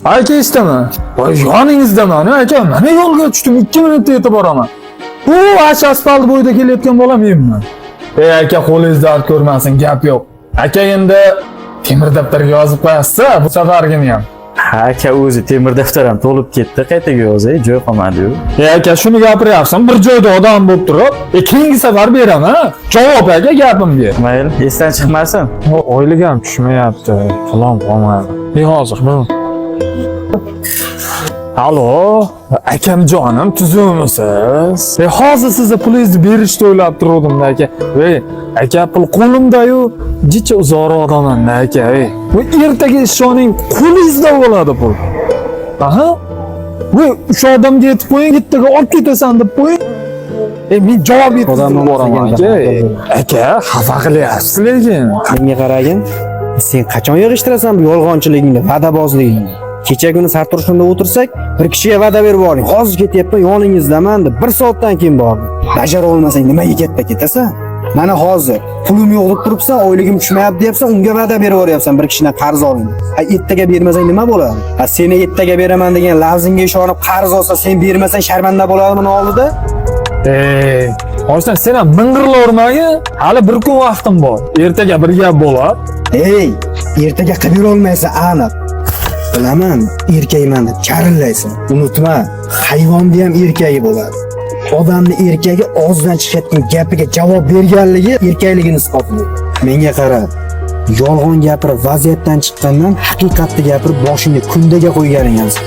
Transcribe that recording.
Aka, eshitaman. Voy, yoningizdaman, aka, mana yo'lga tushdim, 2 minutda yetib boraman. Bu ash asfalt bo'yida kelayotgan bola menman. Ey aka, qo'lingiz dard ko'rmasin, gap yo'q. Aka, endi temir daftarga yozib qo'yasiz, bu safargini ham. Ha aka, o'zi temir daftar ham to'lib ketdi, qaytaga yozay, joy qolmadi-yu. Ey aka, shuni gapiryapsan, bir joyda odam bo'lib turib, keyingi safar beraman. Javob aka gapimga. Mayli, esdan chiqmasin. Oylik ham tushmayapti, pulim qolmadi. E hozir bu. Alo, akamjonim, tuzukmisiz? E hozir sizni pulingizni berishni o'ylab turgandim aka. Ey, aka, pul qo'limda-yu, jicha uzoqroq odaman aka. Ey, bu ertaga ishoning, qo'lingizda bo'ladi pul. Aha. Bu o'sha odamga yetib qo'ying, ertaga olib ketasan deb qo'ying. E men javob yetkazib boraman aka. Ey, aka, xafa qilyapsiz lekin. Menga qaragin, sen qachon yig'ishtirasan bu yolg'onchiligingni, va'dabozligingni? Kecha kuni sartaroshxonada o'tirsak, bir kishiga va'da berib yuboring. Hozir ketyapman, yoningizdaman deb bir soatdan keyin bordim. Bajara olmasang nimaga katta ketasan? Mana hozir pulim yo'q deb turibsan, oyligim tushmayapti deyapsan, unga va'da berib yuboryapsan bir kishidan qarz oling. Ha, ertaga bermasang nima bo'ladi? Ha, seni ertaga beraman degan lafzingga ishonib qarz olsa, sen bermasang sharmanda bo'ladimi oldida? Ey, Oshna, sen ham ming'irlavermagin. Hali bir kun vaqtim bor. Ertaga bir gap bo'ladi. Ey, ertaga qilib berolmaysan aniq. Bilaman, erkakman deb charillaysan. Unutma, hayvonni ham erkagi bo'ladi. Odamni erkagi og'zidan chiqayotgan gapiga javob berganligi erkakligini isbotlaydi. Menga qara, yolg'on gapirib vaziyatdan chiqqandan haqiqatni gapirib boshingni kundaga qo'yganing afzal.